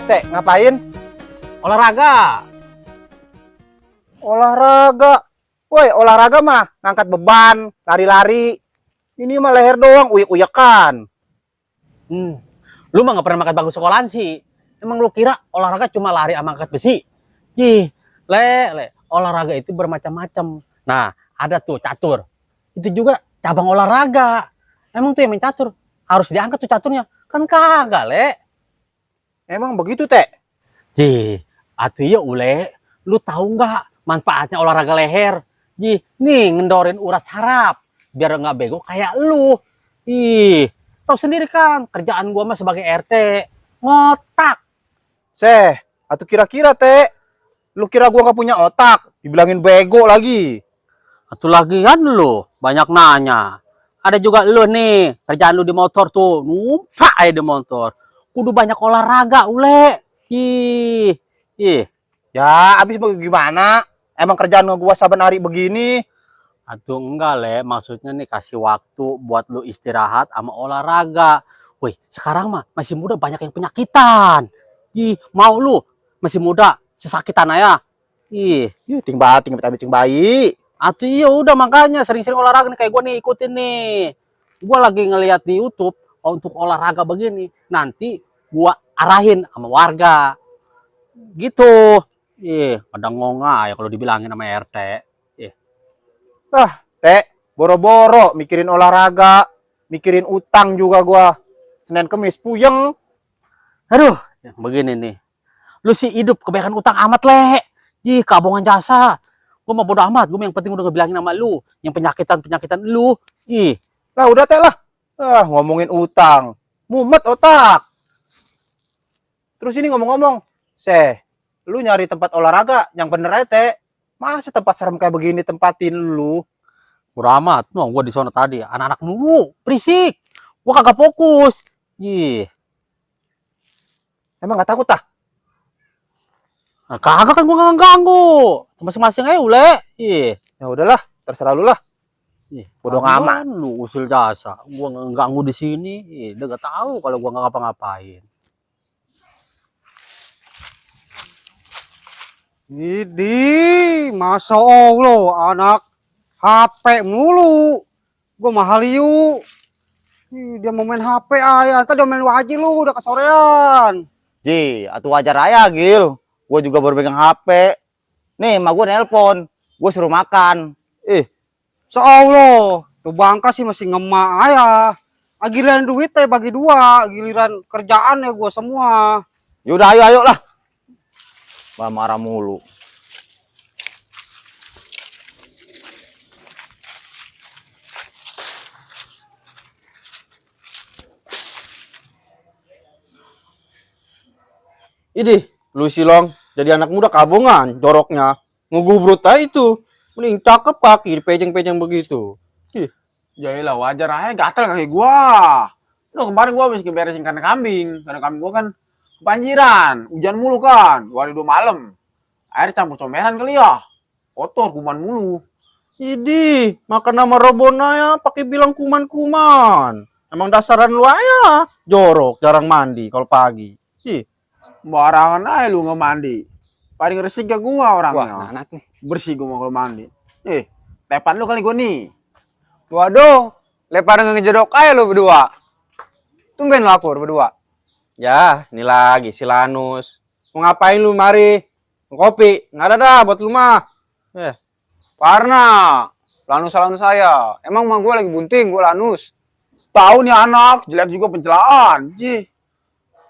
Teh, ngapain? Olahraga. Olahraga. Woi, olahraga mah ngangkat beban, lari-lari. Ini mah leher doang, uyek-uyekan. Lu mah gak pernah makan bangku sekolahan sih. Emang lu kira olahraga cuma lari sama angkat besi? Olahraga itu bermacam-macam. Nah, ada tuh catur. Itu juga cabang olahraga. Emang tuh yang main catur harus diangkat tuh caturnya. Kan kagak, Le. Emang begitu, Teh? Atuh ya ule, lu tahu nggak manfaatnya olahraga leher? Nih ngendorin urat saraf biar nggak bego kayak lu. Tahu sendiri kan kerjaan gua mah sebagai RT ngotak. Atau kira-kira, Teh, lu kira gua gak punya otak? Dibilangin bego lagi. Atuh lagian lu banyak nanya. Ada juga lu nih kerjaan lu di motor tuh numpak aja di motor. Kudu banyak olahraga ule. Ya, abis gimana? Emang kerjaan gua saban hari begini? Aduh enggak, Le. Maksudnya nih kasih waktu buat lu istirahat sama olahraga. Wih, sekarang mah masih muda banyak yang penyakitan. Mau lu masih muda sesakitan aja. Ting bayi. Atuh iya udah makanya sering-sering olahraga nih kayak gue nih ikutin nih. Gue lagi ngeliat di YouTube untuk olahraga begini. Nanti gue arahin sama warga. Gitu. Kadang ngongah ya kalau dibilangin sama RT. Teh, boro-boro mikirin olahraga, mikirin utang juga gua. Senin Kemis puyeng. Aduh, begini nih. Lu sih hidup kebanyakan utang amat, Le. Kabongan jasa. Gue mah bodo amat. Gue yang penting udah ngebilangin sama lu. Yang penyakitan lu. Lah udah, Teh lah. Ngomongin utang. Mumet otak. Terus ini ngomong-ngomong. Lu nyari tempat olahraga yang bener aja, Teh. Masa tempat serem kayak begini tempatin lu? Bodo amat. No, gue di sana tadi. Anak-anak mulu. Berisik. Gue kagak fokus. Emang gak takut tah? Nah, kagak kan gue gak ganggu. Masing-masing aja ule. Ya udahlah, terserah lu lah. Bodoh amat. Lu usil jasa. Gue gak ganggu di sini. Dia gak tahu kalau gue gak ngapa-ngapain. Ini, Masya Allah, anak HP mulu. Gue mahal yuk. Dia mau main HP aja. Tadi main wajib lu, udah kesorean. Atuh wajar aja, Gil. Gue juga baru pegang HP. Nih, emak gue nelpon. Gue suruh makan. Masya Allah, tuh bangka sih masih ngemak aja. Giliran duit teh bagi dua. Giliran kerjaan ya gue semua. Yaudah, ayo lah. Marah mulu. Idih, lu silong jadi anak muda kabongan, joroknya ngugubrut aja itu. Mending cakep kaki dipejeng-pejeng begitu. Jailah wajar aja gatel kaki gua. Udah kemarin gua habis beresin kandang kambing. Kandang kambing gua kan kebanjiran, hujan mulu kan, 2 hari 2 malam. Air campur comeran kali ya. Kotor kuman mulu. Idih, makan nama Robona ya pakai bilang kuman-kuman. Emang dasaran lu aja jorok, jarang mandi kalau pagi. Barangan aja lu nggak mandi. Paling resik gak gua orangnya. Wah, anak nih. Bersih gua mau kalau mandi. Tepan lu kali gua nih. Waduh, lepas ngejedok aja lu berdua. Tumben lapor berdua. Ya, ini lagi si Lanus. Mau ngapain lu mari? Kopi, nggak ada dah buat lu mah. Karena lanus saya. Emang mah gue lagi bunting, gue lanus. Tahu nih anak, jelek juga pencelaan.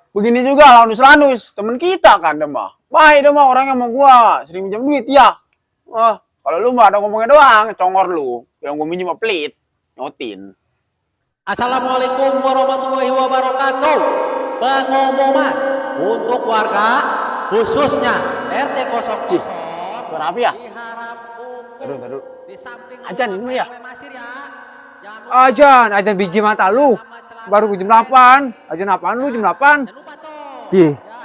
Begini juga lanus-lanus, temen kita kan dia mah. Baik dia mah orangnya sama gua, sering minjem duit ya. Kalau lu mah ada ngomongnya doang, congor lu. Yang gua minjem mah pelit, nyotin. Assalamualaikum warahmatullahi wabarakatuh. Pengumuman untuk warga khususnya RT 00. Suara apa ya? Diharap Aduh. di samping Ajan ini ya? Ajan biji mata lu. Baru jam 8. Ajan apaan lu jam 8?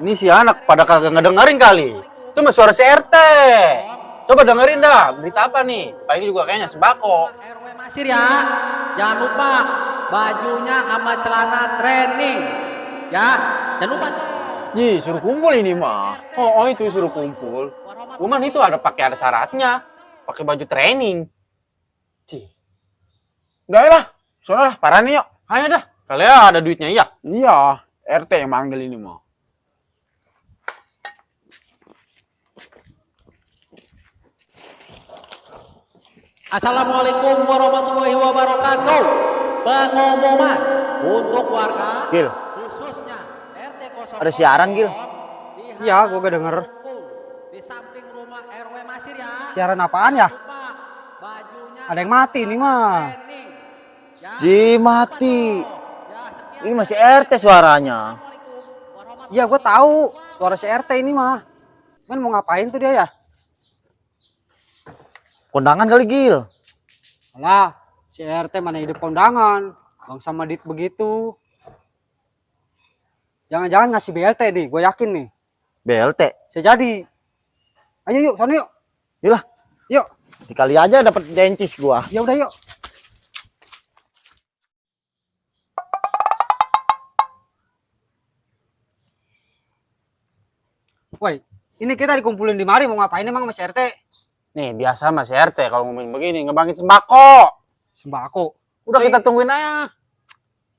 Ini si anak pada kagak ngedengerin kali. Itu mah suara si RT. Coba dengerin dah, berita apa nih? Paling juga kayaknya sembako. RW Masir ya. Jangan lupa bajunya sama celana training. Ya, jangan lupa tuh. Ji, suruh kumpul ini mah. Oh, itu suruh kumpul. Cuman itu ada syaratnya. Pakai baju training. Ji. Udah lah, soalnya lah, parah nih yuk. Ayo dah. Kalian ada duitnya ya? Iya, RT yang manggil ini mah. Assalamualaikum warahmatullahi wabarakatuh. Pengumuman untuk warga Gil, khususnya RT 0. ada siaran, Gil. Iya, gua gak denger. Di samping rumah RW Masir ya. Siaran apaan ya? Lupa bajunya Ada yang mati nih mah. training. Ya, Ji, mati. ya, sekian. Ini masih RT suaranya. Assalamualaikum warahmatullahi Iya, gua tahu suara si RT ini mah. Kan mau ngapain tuh dia ya? Kondangan kali, Gil. Alah, si RT mana hidup kondangan. Bang sama dit begitu. Jangan-jangan ngasih BLT nih, gue yakin nih. BLT. Bisa jadi. Ayo yuk, sana yuk. Yulah, Yuk, dikali aja dapat dentist gua. ya udah yuk. Woi, ini kita dikumpulin di mari mau ngapain emang Mas RT? Nih, biasa Mas RT kalau ngomongin begini, ngebangkit sembako. Sembako. Udah kita tungguin aja.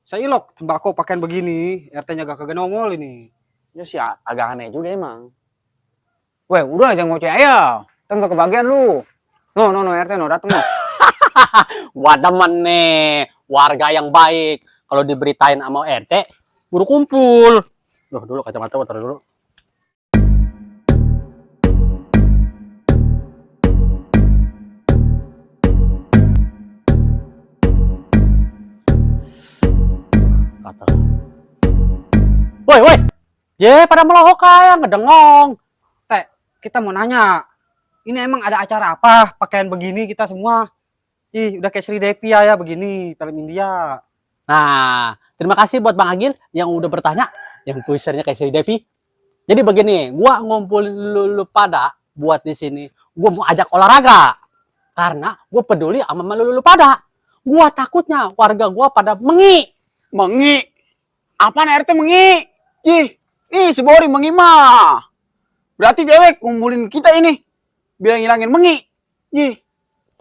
Saya ilok sembako pakaian begini, RT-nya gak kagak nongol ini. Ya sih agak aneh juga emang. Weh, udah jangan ngoceh aja. Kan gak kebagian lu. No, RT no, dateng no. Wah demen nih, warga yang baik. Kalau diberitain sama RT, buru kumpul. Duh, dulu kacamata gua taruh dulu. Kata. Woi. Je, pada melohok kayak ngedengong. Teh, kita mau nanya. Ini emang ada acara apa? Pakaian begini kita semua. Ih, udah kayak Sri Devi ya begini, film India. Nah, terima kasih buat Bang Agil yang udah bertanya, yang puisernya kayak Sri Devi. Jadi begini, gua ngumpulin lu pada buat di sini. Gua mau ajak olahraga. Karena gua peduli sama lu pada. Gua takutnya warga gua pada mengi. Mengi. Apaan RT mengi? Ji, nih si Bori mengi mah. Berarti dewek ngumpulin kita ini. Bilang ngilangin mengi. Ji.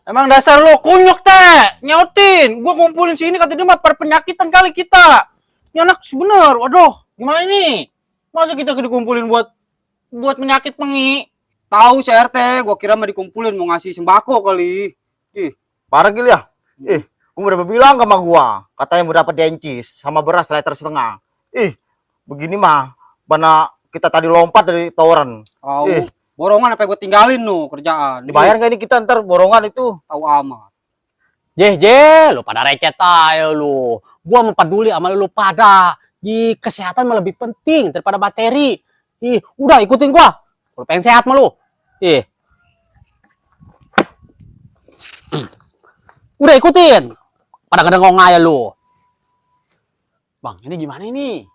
Emang dasar lo kunyuk teh, nyautin. Gua ngumpulin sini kata dia mah perpenyakitan kali kita. Ini anak sebener, waduh, gimana ini? Masa kita dikumpulin buat penyakit mengi? Tahu si RT, gua kira mah dikumpulin mau ngasih sembako kali. Ih, Parah, Gil ya? Gua udah bilang sama gua, katanya mau dapat dentist sama beras liter setengah. Begini mah, mana kita tadi lompat dari toren. tahu. Borongan apa gua tinggalin nu kerjaan. Dibayar nggak ini kita ntar borongan itu? Tahu amat. Lu pada recet aja lu. Gua mau peduli sama lu pada. Di kesehatan mah lebih penting daripada materi. Udah ikutin gua. Lu pengen sehat mah lu. Udah ikutin. Pada ngedengong aja lu. Bang, ini gimana ini?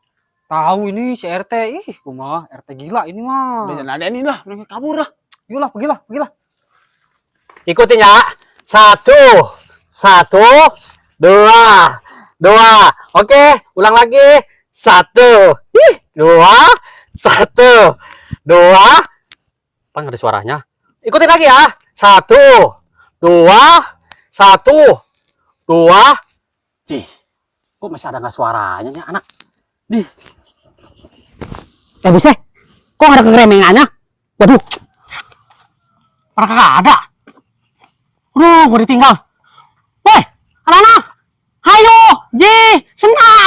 Tahu ini si RT. Ih, gua mah RT gila ini mah. Udah jangan ada ini lah, udah kabur lah. Yulah, pergilah. Ikutin ya. 1, 2. Oke, ulang lagi. 1, 2, 1, 2. Apa nggak ada suaranya? Ikutin lagi ya. 1, 2, 2. Kok masih ada nggak suaranya nih anak? Buset. Kok nggak ada kegeremengannya? Waduh. Para kagak ada. Gue ditinggal. Weh, anak-anak. Hayo, senam.